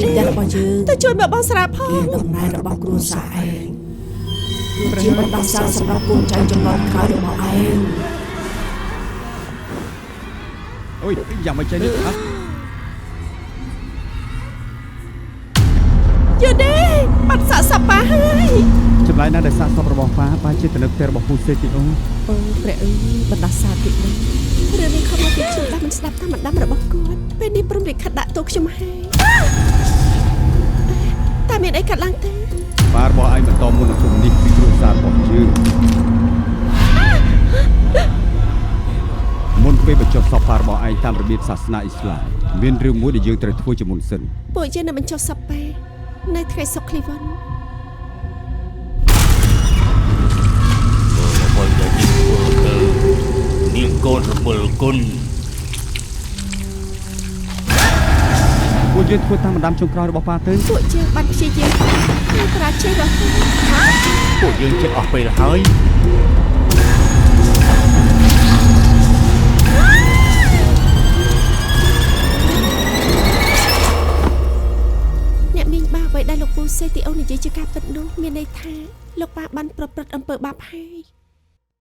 ជាផ្ទះរបស់យើង ទៅជួយមកបងស្រាផង ជាតំណែងរបស់គ្រួសារឯងគឺជាបណ្ដាសាសម្រាប់កូនចៅចំនួនក្រោយរបស់ឯង អូយយ៉ាងមិនចេះនេះហ៎ យូដេបាត់សាក់សប៉ាហើយ ចម្លែកណាស់ដែលសាកសពរបស់ប៉ាបានជាទៅនៅផ្ទះរបស់ពូសេទីអូ អូព្រះអើយបណ្ដាសាទៀតនេះរឿងនេះខំមកពីខ្ញុំដែលមិនស្ដាប់តាមបណ្ដាំរបស់គាត់ពេលនេះព្រមលិខិតដាក់ទោសខ្ញុំហើយតែមានអីកាត់ឡើងទេ ប៉ារបស់ឯងបន្តមុននឹងគុំនេះពីគ្រួសាររបស់យើងមុនពេលបញ្ចុះសពប៉ារបស់ឯងតាមរបៀបសាសនាអ៊ីស្លាមមានរឿងមួយដែលយើងត្រូវធ្វើជាមុនសិន ពួកយើងនឹងបញ្ចុះសប៉ានៅថ្ងៃសុក្រឃ្លីវ៉ុន អ្វីដែលនាងធ្វើទៅនាងកូនរមិលគុណ ពួកយើងធ្វើតាមបណ្ដាំចុងក្រោយរបស់ប៉ាទៅ ពួកយើងបានព្យាយាមហើយប្រាជ័យរហូត ពួកយើងជិតអស់ពេលហើយ អ្នកមីងបាអ្វីដែលលោកពូសេទីអូនិយាយជាការពិតនោះមានន័យថាលោកប៉ាបានប្រព្រឹត្តអំពើបាបហើយ